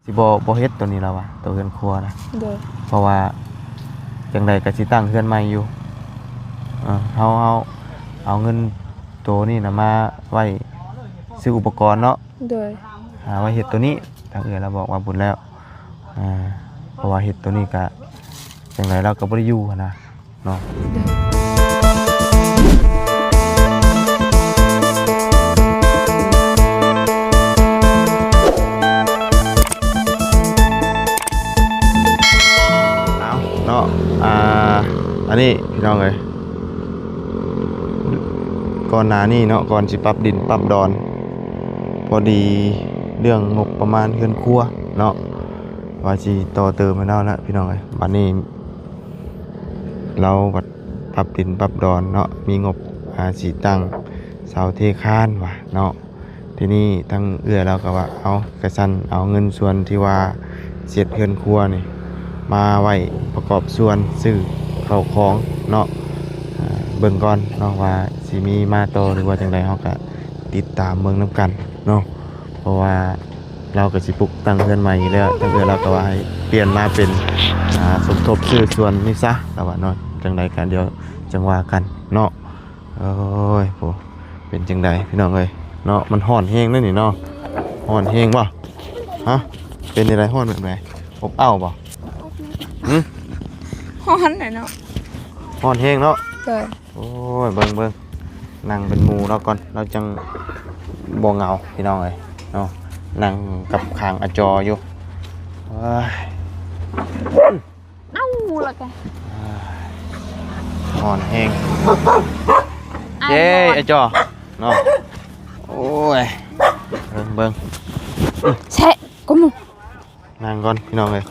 ຊິບໍ່ ບໍ່ເຮັດໂຕນີ້ລາວວ່າ ໂຕເຮືອນຄົວນະ. ໂດຍ. ເພາະວ່າຈັ່ງໃດກໍຊິຕັ້ງເຮືອນໃໝ່ຢູ່. ເອີ ເຮົາ ເຮົາເອົາເງິນໂຕນີ້ນະມາໄວ້ຊື້ອຸປະກອນເນາະ. ໂດຍ. ຫາໄວ້ເຮັດໂຕນີ້ ທາງເອື້ອຍລາວບອກວ່າບຸນແລ້ວ. ອ່າ ເພາະວ່າເຮັດໂຕນີ້ກະ ຈັ່ງໃດລາວກໍບໍ່ໄດ້ຢູ່ຫັ້ນນະ. ເນາະ ເອົາເນາະ ອ່າ ອັນນີ້ພີ່ນ້ອງເອີຍ ກ່ອນໜ້ານີ້ເນາະ ກ່ອນຊິປັບດິນປັບດອນ ພໍດີເລື່ອງງົບປະມານເຮືອນຄົວເນາະ ວ່າຊິຕໍ່ເຕີມໃຫ້ລາວນະ ພີ່ນ້ອງເອີຍ ບັດນີ້ ລາວບັດປັບດິນປັບດອນເນາະ ມີງົບ ອ່າ ຊິຕັ້ງເສົາເທຄານວ່າເນາະ. ທີນີ້ທາງເອື້ອຍລາວກໍວ່າ ເອົາ ກະຊັ້ນເອົາເງິນສ່ວນທີ່ວ່າເສັດເຮືອນຄົວນີ້ ມາໄວ້ປະກອບສ່ວນຊື້ເຂົ້າຂອງເນາະ. ເບິ່ງກ່ອນເນາະວ່າຊິມີມາຕໍ່ ຫຼືວ່າຈັ່ງໃດ ເຮົາກະຕິດຕາມເບິ່ງນຳກັນເນາະ ເພາະວ່າ ລາວກໍຊິປຸກຕັ້ງເຮືອນໃໝ່ຢູ່ແລ້ວ ທາງເອື້ອຍລາວກໍວ່າໃຫ້ປ່ຽນມາເປັນ ອ່າ ສົມທົບຊື້ສ່ວນນີ້ຊະ ລາວວ່າເນາະ. ຈັ່ງໃດກໍດຽວຈັ່ງວ່າກັນເນາະ. ໂອ້ຍ ໂອ້ ເປັນຈັ່ງໃດພີ່ນ້ອງເອີຍເນາະ ມັນຮ້ອນແຮງເດ້ນີ້ເນາະ. ຮ້ອນແຮງບໍ່? ຮະ ເປັນຈັ່ງໃດ? ຮ້ອນແບບໃດ? ອົບອ້າວບໍ່? ຫຶ? ຮ້ອນແຫຼະເນາະ ຮ້ອນແຮງເນາະ. ໂດຍ. ໂອ້ຍ ເບິ່ງ ເບິ່ງ ນັ່ງເປັນໝູ່ລາວກ່ອນ ລາວຈັ່ງບໍ່ເຫງົາພີ່ນ້ອງເອີຍເນາະ ນັ່ງກັບຂ້າງອາຈໍຢູ່. ເອີຍ ເອົ້າ ລະກະ ຮ້ອນແຮງ ເຈ້ ອາຍ ອາຈໍເນາະ. ໂອ້ຍ ເບິ່ງ ເບິ່ງ ແຊະ ກະໝູ ນັ່ງກ່ອນພີ່ນ້ອງເອີຍ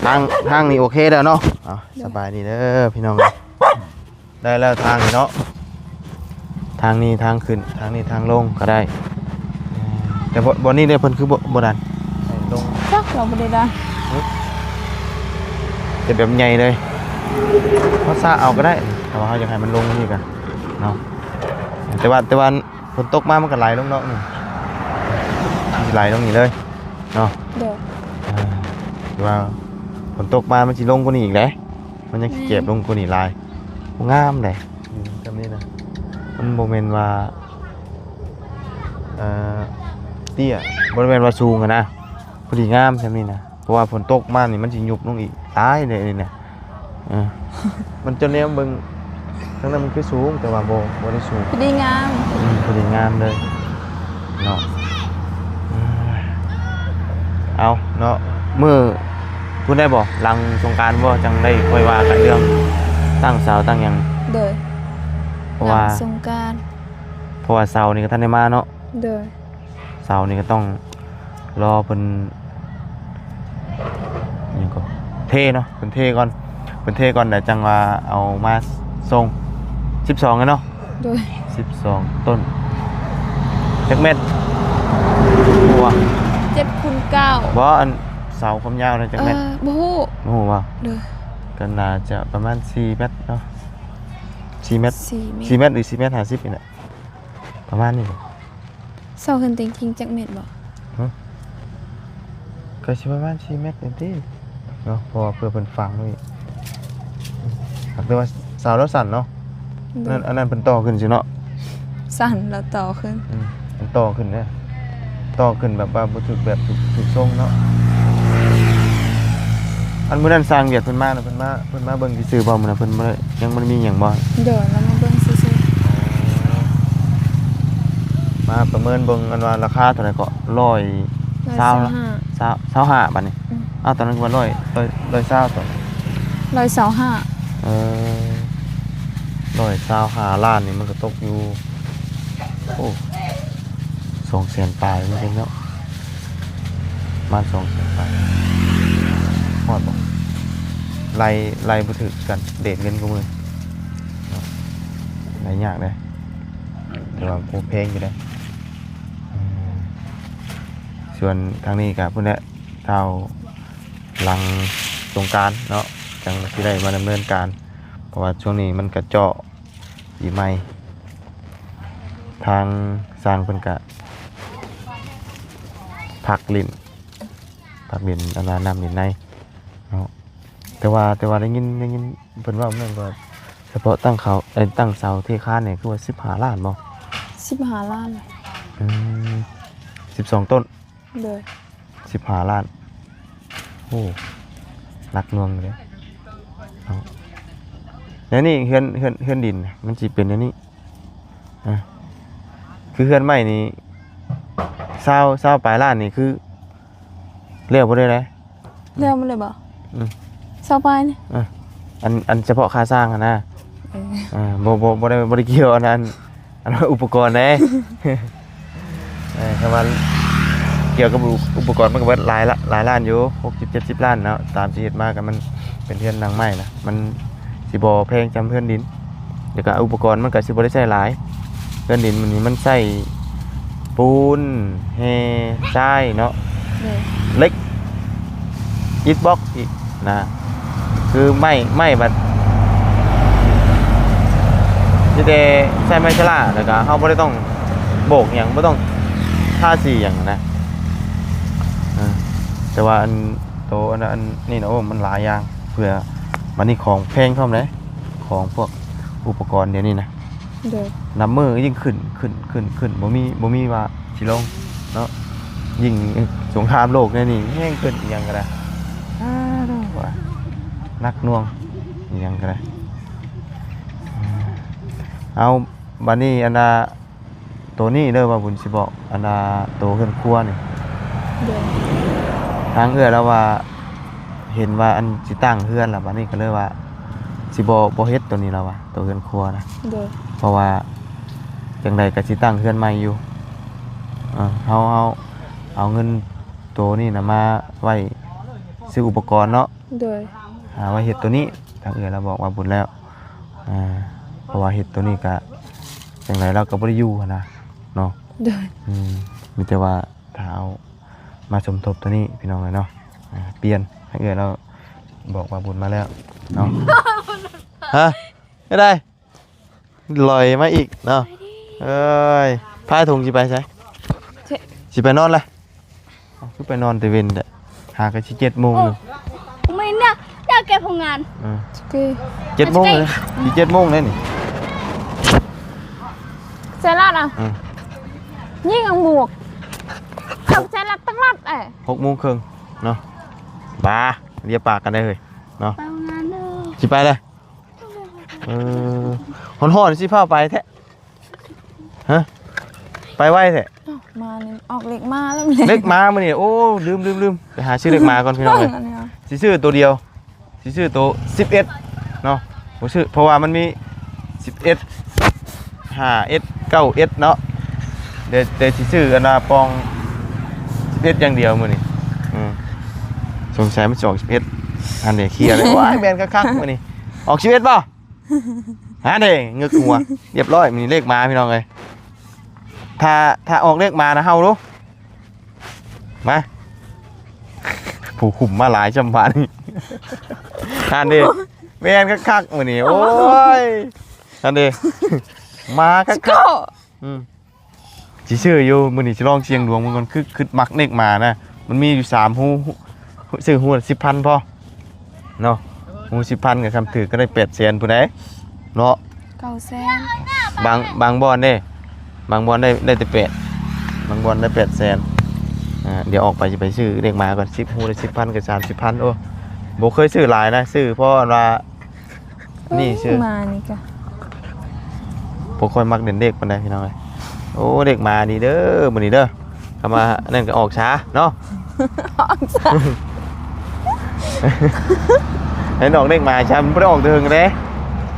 ທາງ ທາງນີ້ໂອເຄແລ້ວເນາະ. ເອົາ ສະບາຍດີເດີພີ່ນ້ອງເອີຍ ໄດ້ແລ້ວທາງນີ້ເນາະ ທາງນີ້ທາງຂຶ້ນ ທາງນີ້ທາງລົງກໍໄດ້. ແຕ່ບ່ອນ ບ່ອນນີ້ເດ້ ເພິ່ນຄືບໍ່ ບໍ່ດັນລົງ ຈັກ ເຮົາບໍ່ໄດ້ດັນ ເຮັດແບບໃຫຍ່ເລີຍ ເຮົາສະເອົາກໍໄດ້ ແຕ່ວ່າເຮົາຢາກໃຫ້ມັນລົງນີ້ກະເນາະ. ແຕ່ວ່າ ແຕ່ວ່າ ຝົນຕົກມາມັນກໍໄຫຼລົງດອກນີ້ ມັນຊິໄຫຼລົງນີ້ເລີຍເນາະ. ໂດຍ. ອ່າ ແຕ່ວ່າຝົນຕົກມາມັນຊິລົງກວ່ານີ້ອີກເດ້ ມັນຍັງຊິແຄບລົງກວ່ານີ້ຫຼາຍ ບໍ່ງາມເດ້. ອືມ ຈຳນີ້ນະ ມັນບໍ່ແມ່ນວ່າ ເອີ ເຕ້ຍ ບໍ່ແມ່ນວ່າສູງຫັ້ນນະ ພໍດີງາມຈຳນີ້ນະ. ເພາະວ່າຝົນຕົກມານີ້ມັນຊິຍຸບລົງອີກຫຼາຍເດ້ນີ້ນະ. ເອີ ມັນຈະແນມເບິ່ງທາງນັ້ນມັນຄືສູງ ແຕ່ວ່າບໍ່ ບໍ່ໄດ້ສູງ ພໍດີງາມ ອືມ ພໍດີງາມເລີຍເນາະ. ເອົາເນາະ ມື້ພຸ້ນໄດ້ບໍ່ ຫຼັງສົງການບໍ່ ຈັ່ງໄດ້ຄ່ອຍວ່າກັນເລື່ອງຕັ້ງເສົາຕັ້ງຫຍັງ. ໂດຍ. ເພາະວ່າ ຫຼັງສົງການ ເພາະວ່າເສົານີ້ກໍທັນໄດ້ມາເນາະ. ໂດຍ. ເສົານີ້ກໍຕ້ອງລໍເພິ່ນ ຫຍັງກໍ ເທເນາະ ເພິ່ນເທກ່ອນ ເພິ່ນເທກ່ອນ ແລ້ວຈັ່ງວ່າເອົາມາສົ່ງ. ສິບສອງເນາະ. ໂດຍ. ສິບສອງຕົ້ນ ຈັກແມັດ? ບໍ່ຮູ້ວ່າ ເຈັດຄູນເກົ້າ ບໍ່ ອັນເສົາຄວາມຍາວນະ ຈັກແມັດ? ເອີ ບໍ່ຮູ້ ບໍ່ຮູ້ວ່າ. ໂດຍ. ກໍໜ້າຈະປະມານສີ່ແມັດເນາະ ສີ່ແມັດ ສີ່ແມັດ ສີ່ແມັດ ຫຼື ສີ່ແມັດຫ້າສິບນີ້ແຫຼະ ປະມານນີ້. ເສົາເຮືອນຕົວຈິງຈັກແມັດບໍ່? ຫຶ? ກໍຊິປະມານສີ່ແມັດນີ້ຕິເນາະ ເພາະວ່າເພື່ອເພິ່ນຝັງໄວ້ ຫາກແຕ່ວ່າເສົາລາວສັ້ນເນາະ. ໂດຍ. ນັ້ນ ອັນນັ້ນເພິ່ນຕໍ່ຂຶ້ນຊິເນາະ ສັ້ນລາວຕໍ່ຂຶ້ນ. ອືມ ມັນຕໍ່ຂຶ້ນເດ້ ຕໍ່ຂຶ້ນແບບວ່າບໍ່ຖືກແບບ ຖືກ ຖືກຊົງເນາະ. ອັນມື້ນັ້ນຊ່າງວຽກເພິ່ນມານະ ເພິ່ນມາ ເພິ່ນມາເບິ່ງຊື່ໆບໍ່? ມື້ນັ້ນເພິ່ນບໍ່ໄດ້ ຍັງບໍ່ໄດ້ມີຫຍັງບໍ່? ໂດຍ ລາວມາເບິ່ງຊື່ໆ ມາປະເມີນເບິ່ງ ອັນວ່າລາຄາເທົ່າໃດເກາະ? ຮ້ອຍຊາວ ຊາວຫ້າ ຊາວ ຊາວຫ້າ ບາດນີ້. ອືມ ອ້າວ ຕອນນັ້ນວ່າຮ້ອຍ ຮ້ອຍຊາວ ຕອນ ຮ້ອຍຊາວຫ້າ. ເອີ ຮ້ອຍຊາວຫ້າລ້ານນີ້ ມັນກໍຕົກຢູ່ ໂອ້ ສອງແສນປາຍເນາະ ປະມານສອງແສນປາຍ ຮອດບໍ່? ໄລ່ ໄລ່ບໍ່ຖືກກັນ ເດດເງິນກວ່າມື້ເນາະ ໄລ່ຍາກເດ້ ແຕ່ວ່າກໍແພງຢູ່ເດ້. ອືມ ສ່ວນທາງນີ້ກໍພຸ້ນແຫຼະ ທ້າວ ຫຼັງສົງການເນາະ ຈັ່ງຊິໄດ້ມາດຳເນີນການ ເພາະວ່າຊ່ວງນີ້ມັນກະເຈາະປີໃໝ່ ທາງຊ່າງເພິ່ນກະພັກຫຼິ້ນ ພັກຫຼິ້ນອັນວ່ານ້ຳຫຼິ້ນໃນເນາະ. ແຕ່ວ່າ ແຕ່ວ່າໄດ້ຍິນ ໄດ້ຍິນເພິ່ນເວົ້າແມ່ນວ່າ ສະເພາະຕັ້ງເສົາ ເອີ ຕັ້ງເສົາເທຄານນີ້ຄືວ່າສິບຫ້າລ້ານບໍ່? ສິບຫ້າລ້ານ. ອືມ ສິບສອງຕົ້ນ. ໂດຍ. ສິບຫ້າລ້ານ. ໂອ້ ໜັກໜ່ວງເດ້ເນາະ. ແນວນີ້ເຮືອນ ເຮືອນ ເຮືອນດິນມັນຊິເປັນແນວນີ້. ອ່າ ຄືເຮືອນໄມ້ນີ້ ຊາວ ຊາວປາຍລ້ານນີ້ຄືແລ້ວບໍ່ໄດ້ໃດ? ແລ້ວໝົດເລີຍບໍ່? ອືມ ຊາວປາຍນີ້. ອ່າ ອັນ ອັນສະເພາະຄ່າສ້າງຫັ້ນນະ. ເອີ ອ່າ ບໍ່ ບໍ່ ບໍ່ໄດ້ ບໍ່ໄດ້ກ່ຽວອັນນັ້ນ ອັນວ່າອຸປະກອນເດ້. ເອີ ຄັນວ່າກ່ຽວກັບອຸ ອຸປະກອນມັນກໍເບິດຫຼາຍລະ ຫຼາຍລ້ານຢູ່ ຫົກສິບເຈັດສິບລ້ານເນາະ. ຕາມທີ່ເຮັດມາກໍມັນເປັນເຮືອນຫຼັງໃໝ່ນະ ມັນຊິບໍ່ແພງສ່ຳເຮືອນດິນ ແລ້ວກໍອຸປະກອນມັນກໍຊິບໍ່ໄດ້ໃຊ້ຫຼາຍ. ເຮືອນດິນມັນນີ້ມັນໃຊ້ປູນ ແຮ່ ຊາຍເນາະ. ໂດຍ. ເຫຼັກ ອິດບລັອກອີກນະ ຄືໄມ້ ໄມ້ບັດມີແຕ່ໃຊ້ໄມ້ຊະລາ ແລ້ວກໍເຮົາບໍ່ໄດ້ຕ້ອງໂບກຫຍັງ ບໍ່ຕ້ອງທາສີຫຍັງນະ. ເອີ ແຕ່ວ່າອັນໂຕອັນ ອັນນີ້ນະ ໂອ້ ມັນຫຼາຍຢ່າງ ເພື່ອ ບັດນີ້ຂອງແພງພ້ອມເດ້ ຂອງພວກອຸປະກອນດຽວນີ້ນະ. ໂດຍ. ນັບມື້ຍິ່ງຂຶ້ນ ຂຶ້ນ ຂຶ້ນ ຂຶ້ນ ບໍ່ມີ ບໍ່ມີວ່າຊິລົງເນາະ. ຍິ່ງສົງຄາມໂລກແນວນີ້ແຮງຂຶ້ນ ອີ່ຫຍັງກໍໄດ້. ອາ ໂດ ວ່າໜັກໜ່ວງ ອີ່ຫຍັງກໍໄດ້. ເອົາ ບັດນີ້ອັນນ່າ ໂຕນີ້ເດີ ວ່າບຸນຊິບອກ ອັນນ່າ ໂຕເຮືອນຄົວນີ້. ໂດຍ. ທາງເອື້ອຍລາວວ່າ ເຫັນວ່າອັນຊິຕັ້ງເຮືອນລະ ບັດນີ້ກໍເລີຍວ່າຊິບໍ່ ບໍ່ເຮັດໂຕນີ້ລະວ່າ ໂຕເຮືອນຄົວນະ. ໂດຍ. ເພາະວ່າຈັ່ງໃດກໍຊິຕັ້ງເຮືອນໃໝ່ຢູ່. ເອີ ເຮົາ ເຮົາເອົາເງິນໂຕນີ້ນະມາໄວ້ຊື້ອຸປະກອນເນາະ. ໂດຍ. ຫາໄວ້ເຮັດໂຕນີ້ ທາງເອື້ອຍລາວບອກວ່າບຸນແລ້ວ. ອ່າ ເພາະວ່າເຮັດໂຕນີ້ກະຈັ່ງໃດລາວກໍບໍ່ໄດ້ຢູ່ຫັ້ນນະເນາະ. ໂດຍ. ອືມ ມີແຕ່ວ່າ ຖ້າເອົາມາສົມທົບຕົວນີ້ພີ່ນ້ອງເອີຍເນາະ. ອ່າ ປ່ຽນ ໃຫ້ເອື້ອຍລາວບອກວ່າບຸນມາແລ້ວເນາະ. ຮະ ໄດ້ ລອຍມາອີກເນາະ. ເອີຍ ພາຍຖົງຊິໄປໃສ? ຊິໄປນອນລະ. ເອົ້າ ຄືໄປນອນແຕ່ເວັນແທ້? ຫາກະຊິເຈັດໂມງ. ໂອ້ ແມ່ນນະ ຢາກແກ້ຜົງງານ. ເອີ ເຈັດໂມງແລ້ວ ຊິເຈັດໂມງແລ້ວນີ້. ໃສ່ລາດອະ ເອີ ຍິງອັງບວກ ເຂົ້າໃສ່ລາດຕັ້ງລາດ. ເອີ ຫົກໂມງເຄິ່ງເນາະ. ບາ ລຽບປາກກັນໄດ້ເຮີ້ຍເນາະ. ໄປໂຮງງານເດີ ຊິໄປເລີຍ. ເອີ ຮ້ອນໆ ຊິພາໄປແທ້. ຮະ ໄປໄວແທ້. ເອົ້າ ມານີ້ອອກເລກມາແລ້ວ. ເລກມາມື້ນີ້ ໂອ້ ລືມໆ ໄປຫາຊື້ເລກມາກ່ອນພີ່ນ້ອງເອີຍ. ຊິຊື້ໂຕດຽວ ຊິຊື້ໂຕສິບເອັດເນາະ. ບໍ່ຊື້ ເພາະວ່າມັນມີສິບເອັດ ຫ້າເອັດ ເກົ້າເອັດເນາະ. ແຕ່ ແຕ່ຊິຊື້ອັນນ່າປ່ອງສິບເອັດຢ່າງດຽວມື້ນີ້. ອືມ ສົງໄສມັນຊິອອກສິບເອັດ. ອັນນີ້ເຄຍເລີຍ. ວ້າຍ ແມ່ນຄັກໆ ມື້ນີ້ອອກສິບເອັດບໍ່? ຫັ້ນເດ້ ງຶກຫົວ ລຽບຮ້ອຍ. ມີເລກມາພີ່ນ້ອງເອີຍ. ຖ້າ ຖ້າອອກເລກມານະ ເຮົາດູ ມາ ຜູ້ຄຸມມາຫຼາຍຊ່ຳບາດນີ້. ຫັ້ນເດ້ ແມ່ນຄັກໆ ມື້ນີ້. ໂອ້ຍ ຫັ້ນເດ້ ມາຄັກໆ. ອືມ ຊິຊື້ຢູ່ ມື້ນີ້ຊິລອງສ່ຽງດວງເບິ່ງກ່ອນ. ຄື ຄຶດມັກເລກມານະ ມັນມີຢູ່ສາມຮູ ຊື້ຮູລະສິບພັນພໍເນາະ. ຮູສິບພັນກໍ ຄັນຖືກກໍໄດ້ແປດແສນພຸ້ນໃດເນາະ. ເກົ້າແສນ. ບາງ ບາງບ່ອນເດ້ ບາງບ່ອນໄດ້ ໄດ້ແຕ່ແປດ ບາງບ່ອນໄດ້ແປດແສນ. ອ່າ ດຽວອອກໄປຊິໄປຊື້ເລກມາກ່ອນ. ສິບຮູລະສິບພັນກໍສາມສິບພັນ. ໂອ້ ບໍ່ເຄີຍຊື້ຫຼາຍນະ ຊື້ພໍອັນວ່າ ນີ້ຊື່ ມານີ້ກະ ບໍ່ຄ່ອຍມັກເຫຼັ້ນເລກປານໃດພີ່ນ້ອງເອີຍ. ໂອ້ ເລກມານີ້ເດີ ມື້ນີ້ເດີ. ຄຳວ່ານັ້ນກໍອອກຊ້າເນາະ ອອກຊ້າ. ໃຫ້ອອກເລກມາຊ້າ ມັນບໍ່ໄດ້ອອກແຕ່ເຖິງເດ້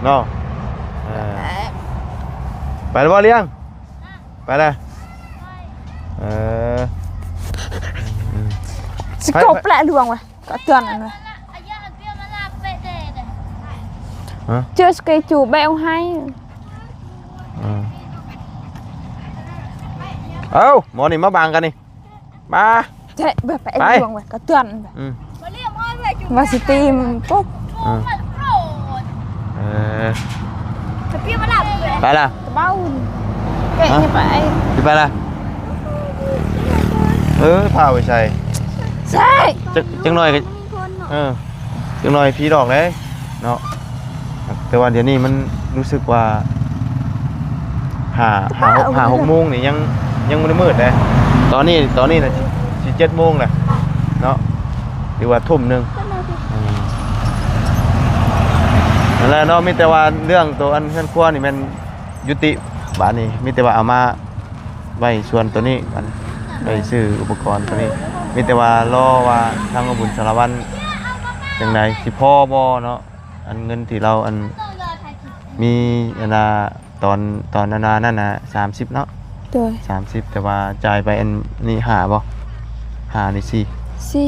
ເນາະ. ເອີ ໄປແລ້ວບໍ່ລ້ຽງ? ໄປແລ້ວ. ເອີ ຊິເຂົ້າແປະລວງໄວ້. ກະເຕືອນອັນນັ້ນ ຮະ? ເຈີສະເກຈູແບວໃຫ້. ເອີ ເອົ້າ ໝໍນີ້ມາບັງກັນນີ້ ມາ. ເຈະ ແບບໄປ ໄປ ລວງໄວ້ ກະເຕືອນ. ອືມ ວ່າຊິຕີມປຸບ. ເອີ ເອີ ໄປລະ ຕະເບົາ ເກະ ຮະ? ນີ້ໄປ ຊິໄປລະ. ເອີ ພາໄປໃສ? ຈັກ ຈັກໜ່ອຍກໍ ເອີ ຈັກໜ່ອຍຜີຫຼອກເດ້ເນາະ. ແຕ່ວ່າດຽວນີ້ມັນຮູ້ສຶກວ່າ ຫ້າ ຫ້າ ຫົກ ຫ້າ ຫົກໂມງນີ້ຍັງ ຍັງບໍ່ໄດ້ມືດເດ້. ຕອນນີ້ ຕອນນີ້ນະ ຊິ ຊິເຈັດໂມງແລ້ວເນາະ ຫຼືວ່າທຸ່ມໜຶ່ງ. ອືມ ນັ້ນແຫຼະເນາະ. ມີແຕ່ວ່າເລື່ອງໂຕອັນເຮືອນຄົວນີ້ແມ່ນຍຸຕິບາດນີ້ ມີແຕ່ວ່າເອົາມາ ໄວ້ສ່ວນໂຕນີ້ ອັນ ໄວ້ຊື້ອຸປະກອນໂຕນີ້. ມີແຕ່ວ່າລໍວ່າທາງອະບຸນສາລະວັນຈັ່ງໃດ ຊິພໍບໍ່ເນາະ ອັນເງິນທີ່ລາວ ອັນ ມີອັນນ່າ ຕອນ ຕອນອັນນ່ານັ້ນນະ ສາມສິບເນາະ. ໂດຍ ສາມສິບ ແຕ່ວ່າຈ່າຍໄປອັນນີ້ຫ້າບໍ່? ຫ້າ ຫຼືສີ່? ສີ່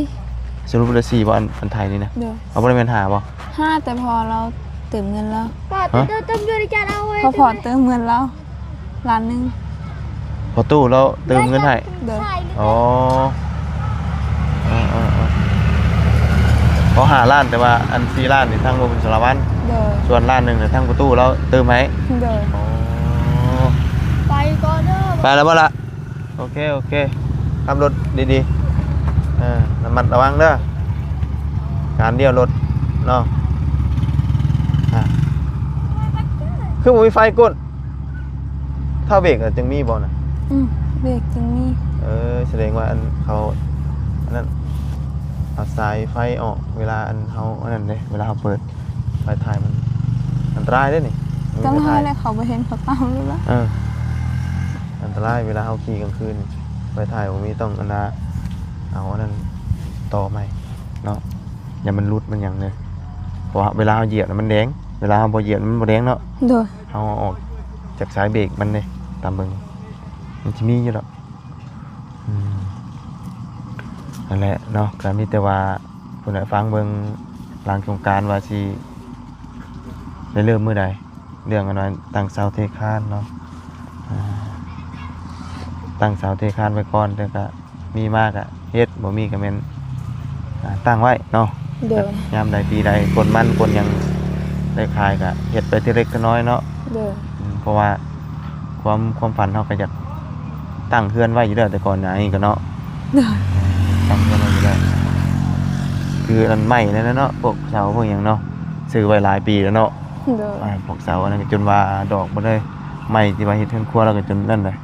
ສະຫຼຸບແລ້ວສີ່ບໍ່? ອັນ ອັນໄທນີ້ນະ. ໂດຍ ເອົາ ບໍ່ໄດ້ແມ່ນຫ້າບໍ່? ຫ້າ ແຕ່ພໍລາວເຕີມເງິນແລ້ວ. ຮະ? ພໍ ພໍເຕີມເງິນແລ້ວ ລ້ານໜຶ່ງ. ພໍຕູ້ລາວເຕີມເງິນໃຫ້? ໂດຍ ອໍ ເອີໆໆ ພໍຫ້າລ້ານ ແຕ່ວ່າອັນສີ່ລ້ານນີ້ທາງອະບຸນສາລະວັນ. ໂດຍ ສ່ວນລ້ານໜຶ່ງນີ້ທາງພໍ່ຕູ້ລາວເຕີມໃຫ້. ໂດຍ ອໍ ໄປກ່ອນເດີ. ໄປແລ້ວບໍ່ລະ? ໂອເຄ ໂອເຄ ຂັບລົດດີໆ ເອີ ລະມັດລະວັງເດີ ການລ້ຽວລົດເນາະ. ອາ ຄືບໍ່ມີໄຟກົດ? ຖ້າເບກອະ ຈຶ່ງມີບໍ່ນະ? ອືມ ເບກຈຶ່ງມີ. ເອີ ສະແດງວ່າອັນເຂົາ ອັນນັ້ນ ເອົາສາຍໄຟອອກ ເວລາອັນເຮົາ ອັນນັ້ນເດ້ ເວລາເຮົາເປີດໄຟທ້າຍ ມັນອັນຕະລາຍເດ້ນີ້. ຕ້ອງໃຫ້ແຫຼະ ເຂົາບໍ່ເຫັນ ເຂົາຕາມຢູ່ລະ. ເອີ ອັນຕະລາຍ ເວລາເຮົາຂີ່ກາງຄືນ ໄຟທ້າຍບໍ່ມີ ຕ້ອງອັນນ່າ ເອົາອັນນັ້ນຕໍ່ໃໝ່ເນາະ ຢ່າມັນຫຼຸດມັນຫຍັງເດີ. ເພາະວ່າເວລາເຮົາຢຽບນະ ມັນແດງ ເວລາເຮົາບໍ່ຢຽບນະ ມັນບໍ່ແດງເນາະ. ໂດຍ ເຮົາເອົາອອກຈາກສາຍເບກມັນເດ້ ຕາມເບິ່ງ ມັນຊິມີຢູ່ດອກ. ອືມ ນັ້ນແຫຼະເນາະ ກໍມີແຕ່ວ່າພຸ້ນແຫຼະ ຟັງເບິ່ງຫຼັງສົງການວ່າຊິໄດ້ເລີ່ມມື້ໃດ ເລື່ອງອັນວ່າຕັ້ງເສົາເທຄານເນາະ. ອາ ຕັ້ງເສົາເທຄານໄວ້ກ່ອນ ແຕ່ກໍມີມາກໍເຮັດ ບໍ່ມີກໍແມ່ນ ອາ ຕັ້ງໄວ້ເນາະ. ໂດຍ ຍາມໃດປີໃດ ກົນມັນກົນຫຍັງໄດ້ຂາຍ ກໍເຮັດໄປທີເລັກທີນ້ອຍເນາະ. ໂດຍ ອືມ ເພາະວ່າ ຄວາມ ຄວາມຝັນເຮົາກໍຢາກຕັ້ງເຮືອນໄວ້ຢູ່ແລ້ວ ແຕ່ກ່ອນໜ້ານີ້ກໍເນາະ. ໂດຍ ຕັ້ງເຮືອນໄວ້ຢູ່ແລ້ວ ຄືອັນໄມ້ນັ້ນນະເນາະ ພວກເສົາພວກຫຍັງເນາະ ຊື້ໄວ້ຫຼາຍປີແລ້ວເນາະ. ໂດຍ ອາ ພວກເສົາອັນນັ້ນກໍຈົນວ່າດອກໝົດເລີຍ ໄມ້ທີ່ວ່າເຮັດເຮືອນຄົວລາວກໍຈົນນັ້ນແຫຼະ.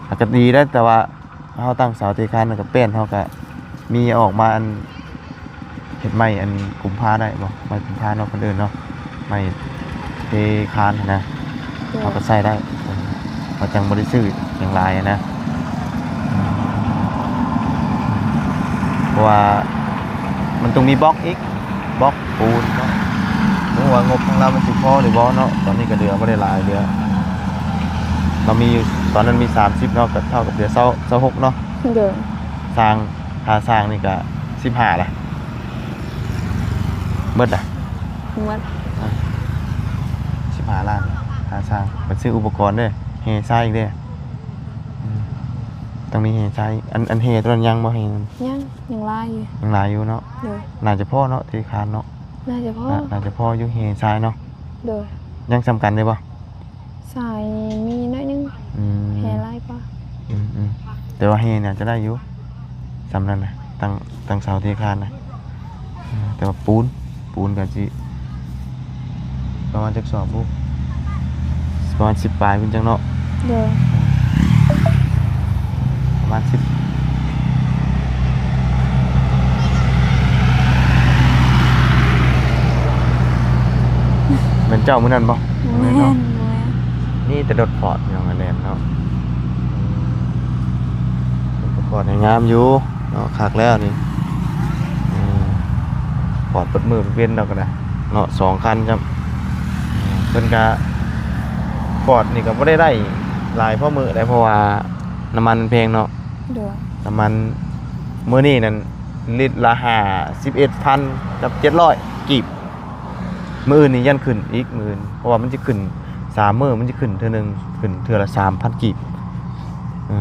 ອາ ກໍດີໄດ໋ ແຕ່ວ່າເຮົາຕັ້ງເສົາເທຄານ ແລ້ວກໍແປ້ນເຮົາກໍມີອອກມາ ອັນ ເຮັດໄມ້ອັນກຸມພາໄດ້ບໍ່? ໄມ້ກຸມພາເນາະ ເພິ່ນເອີ້ນເນາະ ໄມ້ເທຄານຫັ້ນນະ. ໂດຍ ເຮົາກໍໃຊ້ໄດ້ ເຮົາຈັ່ງບໍ່ໄດ້ຊື້ຫຍັງຫຼາຍຫັ້ນນະ. ເພາະວ່າມັນຕ້ອງມີບລັອກອີກ ບລັອກປູນເນາະ. ບໍ່ຮູ້ວ່າງົບຂອງລາວມັນຊິພໍຫຼືບໍ່ເນາະ. ຕອນນີ້ກໍເຫຼືອບໍ່ໄດ້ຫຼາຍ ເຫຼືອ ເຮົາມີຢູ່ ຕອນນັ້ນມີສາມສິບເນາະ ກໍເທົ່າກັບເຫຼືອຊາວ ຊາວຫົກເນາະ. ໂດຍ ຊ່າງ ຄ່າຊ່າງນີ້ກະສິບຫ້າລະ ໝົດລະ ໝົດ ອາ ສິບຫ້າລ້ານ ຄ່າຊ່າງ. ໄປຊື້ອຸປະກອນເດີ ແຮ່ຊາຍອີກເດີ. ອືມ ຕ້ອງມີແຮ່ຊາຍ. ອັນ ອັນແຮ່ຕົວນັ້ນຍັງບໍ່? ແຮ່ນັ້ນ ຍັງ ຍັງຫຼາຍຢູ່ ຍັງຫຼາຍຢູ່ເນາະ. ໂດຍ ໜ້າຈະພໍເນາະ ທີ່ຄານເນາະ. ໜ້າຈະພໍ ໜ້າ ໜ້າຈະພໍຢູ່ແຮ່ຊາຍເນາະ. ໂດຍ ຍັງສ່ຳກັນເລີຍບໍ່? ສາຍມີໜ້ອຍໜຶ່ງ. ອືມ ແຮ່ຫຼາຍກວ່າ. ອືມໆ ແຕ່ວ່າແຮ່ໜ້າຈະໄດ້ຢູ່ ສ່ຳນັ້ນນະ ຕັ້ງ ຕັ້ງເສົາເທຄານນະ. ອືມ ແຕ່ວ່າປູນ ປູນກໍຊິປະມານຈັກສອບບຸ ປະມານສິບປາຍພຸ້ນຈັກເນາະ. ໂດຍ ປະມານສິບ ແມ່ນເຈົ້າມື້ນັ້ນບໍ່? ບໍ່ແມ່ນ ບໍ່ແມ່ນ ບໍ່ແມ່ນ. ນີ້ແຕ່ລົດຟອດ ພີ່ນ້ອງ ແລ່ນເນາະ. ອືມ ລົດຟອດນີ້ງາມຢູ່ເນາະ ຄັກແລ້ວນີ້. ອືມ ຟອດເບິດມື້ເບິດເວັນດອກກໍໄດ້ເນາະ ສອງຄັນຈ້ຳ. ເພິ່ນກະ ຟອດນີ້ກໍບໍ່ໄດ້ໄດ້ຫຼາຍພໍມື້ໃດ໋ ເພາະວ່ານ້ຳມັນແພງເນາະ. ໂດຍ ນ້ຳມັນມື້ນີ້ນັ້ນລິດລະຫ້າສິບເອັດພັນກັບເຈັດຮ້ອຍກີບ. ມື້ອື່ນນີ້ຢ້ານຂຶ້ນອີກ ມື້ອື່ນ ເພາະວ່າມັນຊິຂຶ້ນສາມມື້ ມັນຊິຂຶ້ນເທື່ອໜຶ່ງ ຂຶ້ນເທື່ອລະສາມພັນກີບ. ເອີ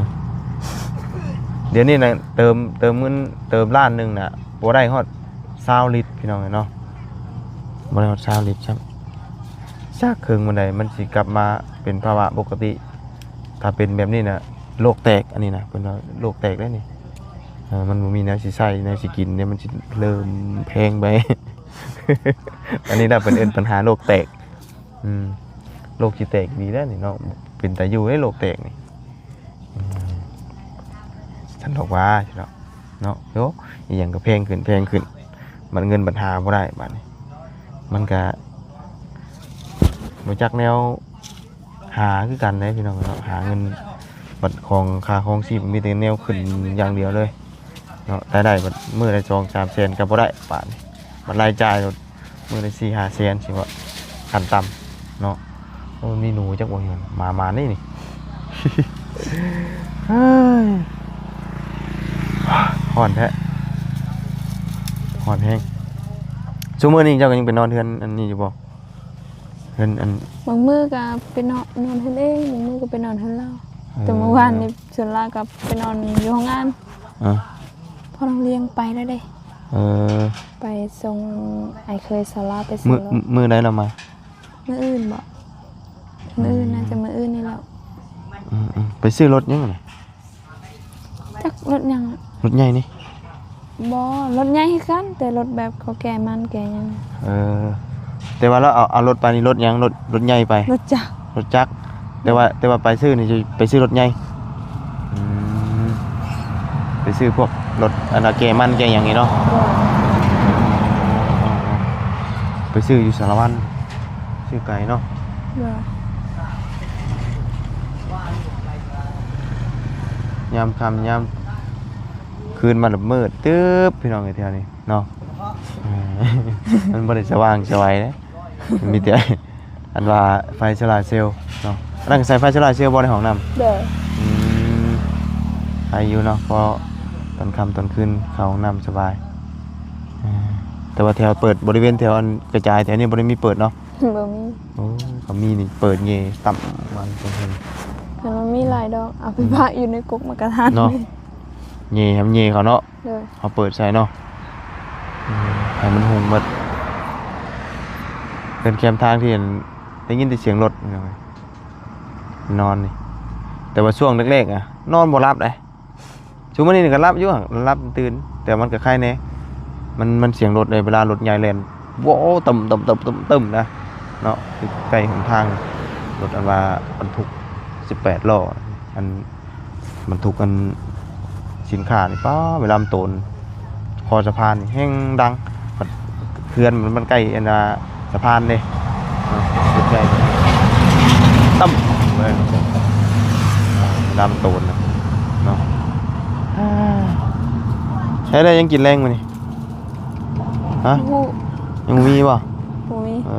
ດຽວນີ້ນະ ເຕີມ ເຕີມເງິນ ເຕີມລ້ານໜຶ່ງນະ ບໍ່ໄດ້ຮອດຊາວລິດ ພີ່ນ້ອງເອີຍເນາະ. ບໍ່ໄດ້ຮອດຊາວລິດຊ້ຳ. ຈັກເຄິ່ງມື້ໃດມັນຊິກັບມາເປັນພາວະປົກກະຕິ. ຖ້າເປັນແບບນີ້ນະ ໂລກແຕກ ອັນນີ້ນະ ເພິ່ນວ່າໂລກແຕກເດ້ນີ້. ມັນບໍ່ມີແນວຊິໃຊ້ແນວຊິກິນເດ້ ມັນຊິເລີ່ມແພງໄປ. ອັນນີ້ລະເພິ່ນເອີ້ນປັນຫາໂລກແຕກ. ອືມ ໂລກຊິແຕກອີ່ຫຼີແລ້ວນີ້ເນາະ ເປັນຕາຢູ່ເດ້ໂລກແຕກນີ້. ອືມ ຊັ້ນດອກວ່າເນາະ ໂອ້ ອີ່ຫຍັງກໍແພງຂຶ້ນ ແພງຂຶ້ນ ບັດເງິນບັດຫາບໍ່ໄດ້ ບາດນີ້ມັນກະບໍ່ຈັກແນວຫາຄືກັນເດ້ພີ່ນ້ອງເນາະ ຫາເງິນ ບັດຂອງ ຄ່າຄອງຊີບມີແຕ່ແນວຂຶ້ນຢ່າງດຽວເລີຍເນາະ ລາຍໄດ້ບັດມື້ລະສອງສາມແສນກໍບໍ່ໄດ້ ບາດນີ້ບັດລາຍຈ່າຍ ມື້ລະສີ່ຫ້າແສນຊິວ່າ ຂັ້ນຕ່ຳເນາະ. ໂອ້ ມີໜູຈັກບໍ່ເຫັນ ມາ ມານີ້ນີ້. ເຮີ້ຍ ຮ້ອນແທ້ ຮ້ອນແຮງ. ຊຸມື້ນີ້ເຈົ້າກໍຍັງໄປນອນເຮືອນອັນນີ້ຢູ່ບໍ່? ເຮືອນອັນ ບາງມື້ກໍໄປນອນ ນອນເຮືອນເອງ ບາງມື້ກໍໄປນອນເຮືອນລາວ. ເອີ ແຕ່ມື້ວານນີ້ສ່ວນຫຼາຍກໍໄປນອນຢູ່ໂຮງງານ. ເອີ ພໍ່ນ້ອງລ້ຽງໄປແລ້ວເດ້. ເອີ ໄປສົ່ງອ້າຍເຂີຍສາວລາວໄປ ມື້ ຊື້ລົດ. ມື້ໃດລາວມາ? ມື້ອື່ນບໍ? ອືມ ມື້ອື່ນ ໜ້າຈະມື້ອື່ນນີ້ແຫຼະ. ອືມໆ ໄປຊື້ລົດຫຍັງນະ? ຈັກລົດຫຍັງ ລົດໃຫຍ່ນີ້? ບໍ່ ລົດໃຫຍ່ຄືກັນ ແຕ່ລົດແບບເຂົາແກ່ມັນແກ່ຫຍັງ. ເອີ ແຕ່ວ່າລາວເອົາ ເອົາລົດໄປນີ້ລົດຫຍັງ? ລົດ ລົດໃຫຍ່ໄປ? ລົດຈັກ ລົດຈັກ. ແຕ່ວ່າ ແຕ່ວ່າໄປຊື້ນີ້ຊິໄປຊື້ລົດໃຫຍ່. ອືມ ໄປຊື້ພວກລົດອັນນະ ແກ່ມັນແກ່ຫຍັງນີ້ເນາະ. ໂດຍ ໄປຊື້ຢູ່ສາລະວັນ ຊື້ໄກເນາະ. ໂດຍ ຍາມຄ່ຳຍາມຄືນມາລະມືດຕຶບ ພີ່ນ້ອງເອີຍ ແຖວນີ້ເນາະ. ເອີ ມັນບໍ່ໄດ້ສະຫວ່າງສະໄຫວເດ້ ມີແຕ່ ອັນວ່າໄຟໂຊລາເຊວເນາະ. ອັນນັ້ນກໍໃຊ້ໄຟໂຊລາເຊວບໍ່ໃນຫ້ອງນ້ຳ? ໂດຍ ອືມ ໃຊ້ຢູ່ເນາະ ເພາະຕອນຄ່ຳຕອນຄືນເຂົ້າຫ້ອງນ້ຳສະບາຍ. ເອີ ແຕ່ວ່າແຖວເປີດ ບໍລິເວນແຖວອັນກະຈາຍແຖວນີ້ບໍ່ໄດ້ມີເປີດເນາະ? ບໍ່ມີ. ໂອ້ ກໍມີນີ້ເປີດແຍ່ຕ່ຳມັນກໍເຫັນ ແຕ່ມັນມີຫຼາຍດອກ ເອົາໄປປະຢູ່ໃນກົກໝາກກະທັນເນາະ. ແຍ່ໃຫ້ມັນແຍ່ເຂົ້າເນາະ. ໂດຍ ເຮົາເປີດໃສ່ເນາະ ອືມ ໃຫ້ມັນຮຸ່ງໝົດ. ເດີນແຄມທາງທີ່ໄດ້ຍິນແຕ່ສຽງລົດ ພີ່ນ້ອງເອີຍ ນອນນີ້. ແຕ່ວ່າຊ່ວງແລກໆ ອະ ນອນບໍ່ຫຼັບເດ້. ຊຸມື້ນີ້ກໍຫຼັບຢູ່ ຫຼັບຕື່ນ ແຕ່ມັນກໍໄຄແດ່ ມັນ ມັນສຽງລົດເດ້ ເວລາລົດໃຫຍ່ແລ່ນ ໂວ້ ຕຶ້ມໆໆໆ ນະເນາະ. ຄືໃກ້ຫົນທາງ ລົດອັນວ່າບັນທຸກສິບແປດລໍ້ ອັນ ບັນທຸກອັນສິນຄ້ານີ້ ປ້າ ເວລາມັນໂຕນ ຄໍສະພານນີ້ແຮງດັງ ເຂື່ອນມັນໃກ້ອັນນ່າສະພານເດ້ເນາະ ໃກ້ ຕັ້ມເລີຍ ເວລາມັນໂຕນນະເນາະ. ໃຊ້ໄດ້ຫຍັງກິນແລງມື້ນີ້? ຮະ? ບໍ່ຮູ້ ຍັງບໍ່ມີບໍ່? ບໍ່ມີ. ເອີ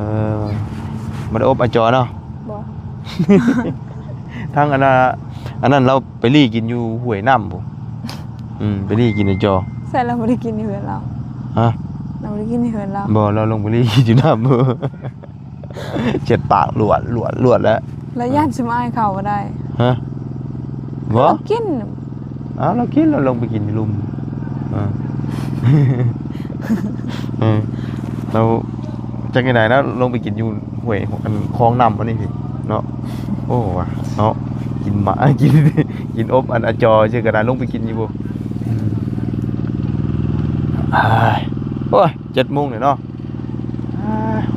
ບໍ່ໄດ້ອົບອາຈໍເນາະ? ບໍ່. ທາງອັນນ່າ ອັນນັ້ນລາວໄປລີ້ກິນຢູ່ຫ້ວຍນ້ຳພຸ້ນ. ອືມ ໄປລີ້ກິນໃນຈໍ. ໃສ່ລາວບໍ່ໄດ້ກິນຢູ່ເຮືອນລາວ. ຮະ? ລາວບໍ່ໄດ້ກິນຢູ່ເຮືອນລາວ. ບໍ່ ລາວລົງໄປລີ້ກິນຢູ່ນ້ຳ ເຈັດປາກລວດໆໆແລ້ວ. ລາວຢ້ານຊຸມອ້າຍເຂົ້າບໍ່ໄດ້. ຮະ? ບໍ່ ລາວກິນ. ອ້າວ ລາວກິນ ລາວລົງໄປກິນຢູ່ລຸ່ມ. ເອີ ເອີ ລາວຈັກແນວໃດນະ ລົງໄປກິນຢູ່ຫ້ວຍ ອັນ ຄອງນ້ຳອັນນີ້ເນາະ. ໂອ້ ວ່າເນາະ ກິນໝາ ກິນ ກິນອົບອັນອາຈໍຊື່ກໍໄດ້ ລົງໄປກິນຢູ່ບໍ່? ອືມ ໂອ້ຍ ເຈັດໂມງແລ້ວເນາະ.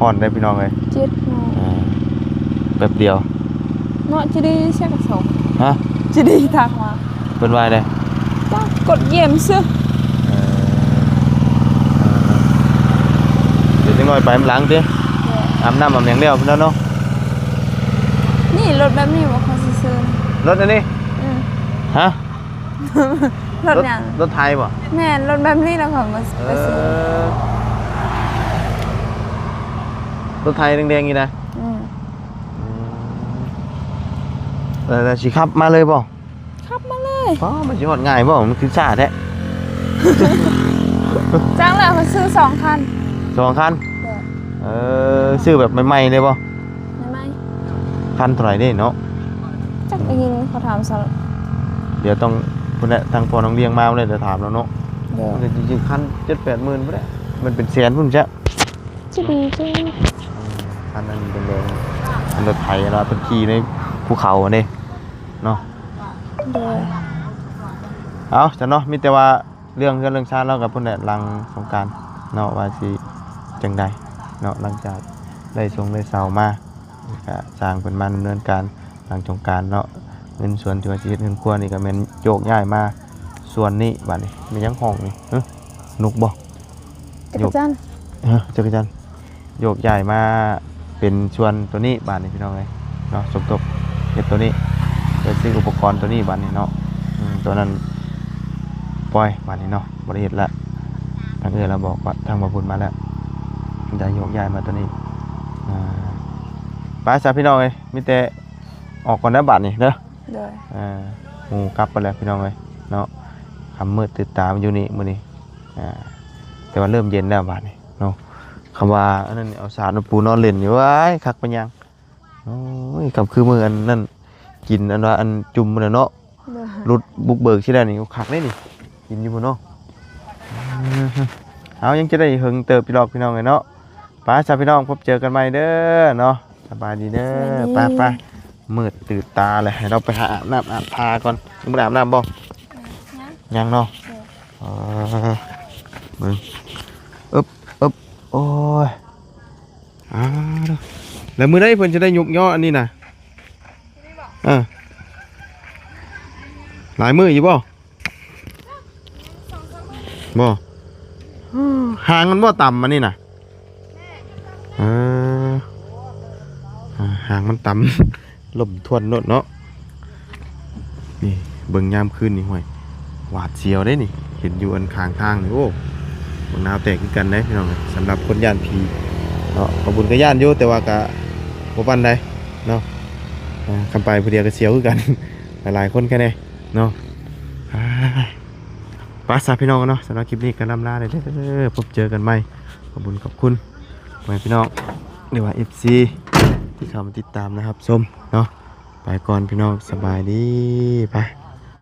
ຮ້ອນເດ້ພີ່ນ້ອງເອີຍ ເຈັດໂມງ ອ່າ ແປັບດຽວເນາະ. ຈີດີເຊກະສົງ ຮະ? ຈີດີທັກມາ ເພິ່ນວ່າໃດ? ຈັກ ກົດຢ້ຽມຊື່. ເອີ ເອີ ເອີ ດຽວຈັກໜ້ອຍໄປນຳຫຼັງຕິ. ໂດຍ ອາບນ້ຳອາບຫຍັງແລ້ວພຸ້ນແລ້ວເນາະ. ນີ້ລົດແບບນີ້ບໍ່ ຂ້ອຍຊິຊື້. ລົດອັນນີ້? ອືມ ຮະ? ລົດຫຍັງ? ລົດໄຖບໍ່? ແມ່ນ ລົດແບບນີ້ແຫຼະຂ້ອຍມາ ເອີ ໄປຊື້. ລົດໄຖແດງໆນີ້ນະ? ອືມ ອືມ ແລ້ວ ແລ້ວຊິຂັບມາເລີຍບໍ່? ຂັບມາເລີຍ. ອໍ ມັນຊິຮອດງ່າຍບໍ່? ມັນຄືຊ້າແທ້. ຈັກແລ້ວ ຂ້ອຍຊື້ສອງຄັນ. ສອງຄັນ? ໂດຍ ເອີ ຊື້ແບບໃໝ່ໆເລີຍບໍ່? ໃໝ່ໆ. ຄັນເທົ່າໃດເດ້ເນາະ? ຈັກ ໄດ້ຍິນເຂົາຖາມຊະ. ດຽວຕ້ອງ ພຸ້ນແຫຼະ ທາງພໍ່ນ້ອງລ້ຽງມາພຸ້ນແຫຼະ ດຽວຖາມລາວເນາະ. ໂດຍ ມັນກໍຈິງໆ ຄັນເຈັດແປດໝື່ນພຸ້ນແຫຼະ ມັນເປັນແສນພຸ້ນຈ້ະ. ຈະດີຈັ່ງ ອືມ ຄັນນັ້ນແດງໆ ອັນລົດໄຖລະເພິ່ນຂີ່ໃນພູເຂົາຫັ້ນເດ້ເນາະ. ໂດຍ ເອົາຊັ້ນເນາະ ມີແຕ່ວ່າ ເລື່ອງເຮືອນເລື່ອງຊານລາວກໍພຸ້ນແຫຼະ ຫຼັງສົງການເນາະ ວ່າຊິຈັ່ງໃດເນາະ ຫຼັງຈາກໄດ້ຊົງໄດ້ເຊົ່າມາ ກໍຊ່າງເພິ່ນມາດຳເນີນການຫຼັງສົງການເນາະ. ເຮືອນສວນທີ່ວ່າຊິເຮັດເຮືອນຄົວນີ້ກໍແມ່ນໂຍກຍ້າຍມາສ່ວນນີ້ບາດນີ້. ແມ່ນຫຍັງຮ້ອງນີ້? ຫຶ? ນົກບໍ່? ຈັກກະຈັນ. ເອີ ຈັກກະຈັນ. ໂຍກຍ້າຍມາເປັນສ່ວນໂຕນີ້ບາດນີ້ພີ່ນ້ອງເອີຍເນາະ. ສົມທົບເຮັດໂຕນີ້ ໄປຊື້ອຸປະກອນໂຕນີ້ບາດນີ້ເນາະ. ອືມ ໂຕນັ້ນປ່ອຍບາດນີ້ເນາະ ບໍ່ໄດ້ເຮັດລະ. ທາງເອື້ອຍລາວບອກວ່າ ທາງບ່າວບຸນມາແລ້ວ ໄດ້ໂຍກຍ້າຍມາໂຕນີ້. ອ່າ ໄປຊະພີ່ນ້ອງເອີຍ ມີແຕ່ອອກກ່ອນເດີບາດນີ້ເດີ. ໂດຍ. ອ່າ ໝູ່ກັບໄປແລ້ວພີ່ນ້ອງເອີຍເນາະ. ຄ່ຳມືດຕື່ນຕາມາຢູ່ນີ້ມື້ນີ້. ອ່າ ແຕ່ວ່າເລີ່ມເຢັນແລ້ວບາດນີ້ເນາະ. ຄຳວ່າອັນນັ້ນ ເອົາສາດມາປູນອນຫຼິ້ນຢູ່ ວ້າຍ ຄັກປານຫຍັງ. ໂອ້ຍ ກັບຄືມື້ອັນນັ້ນ ກິນອັນວ່າອັນຈຸ່ມນັ້ນເນາະ. ໂດຍ. ຫຼຸດບຸກເບີກຊິໄດ້ນີ້ ຄັກເດ້ນີ້ ກິນຢູ່ພຸ້ນເນາະ. ເອົາ ຍັງຈະໄດ້ເຫິງເຕີບຢູ່ດອກພີ່ນ້ອງເອີຍເນາະ. ໄປຊະພີ່ນ້ອງ ພົບເຈີກັນໃໝ່ເດີເນາະ. ສະບາຍດີເດີ. ສະບາຍດີ. ໄປໆ ມືດຕື່ນຕາແລ້ວ ໃຫ້ລາວໄປຫາອາບນ້ຳອາບທ່າກ່ອນ. ຍັງບໍ່ໄດ້ອາບນ້ຳບໍ່? ຍັງ. ຍັງເນາະ. ເອີ ເບິ່ງ ອຶບ ອຶບ ໂອ້ຍ ອ້າວ ແລ້ວມື້ໃດເພິ່ນຈະໄດ້ຍົກຍໍອັນນີ້ນະ? ເອີ ຫຼາຍມື້ຢູ່ບໍ່? ບໍ່ ຫາງມັນບໍ່ຕ່ຳອັນນີ້ນະ? ເອີ ອ່າ ຫາງມັນຕ່ຳ ລົມທວນໂລດເນາະ. ນີ້ເບິ່ງຍາມຄືນນີ້ ຫ້ວຍ ຫວາດສຽວເດ້ນີ້ ເຫັນຢູ່ອັນຂ້າງທາງນີ້. ໂອ້ ບັກນາວແຕກຄືກັນເດ້ພີ່ນ້ອງ. ສຳລັບຄົນຢ້ານຜີເນາະ ບ່າວບຸນກໍຢ້ານຢູ່ ແຕ່ວ່າກໍບໍ່ປານໃດເນາະ. ອ່າ ຄັນໄປຜູ້ດຽວກໍສຽວຄືກັນ ຫຼາຍໆຄົນແຄ່ໃດເນາະ. ອ່າ ໄປຊະພີ່ນ້ອງເນາະ ສຳລັບຄລິບນີ້ກໍລ່ຳລາໄດ້ເດີ ພົບເຈີກັນໃໝ່. ຂອບຄຸນ ຂອບຄຸນພໍ່ແມ່ພີ່ນ້ອງ ຫຼືວ່າ ເອັຟຊີ ທີ່ເຂົ້າມາຕິດຕາມ ແລະ ຮັບຊົມເນາະ. ໄປກ່ອນພີ່ນ້ອງ ສະບາຍດີ ໄປ.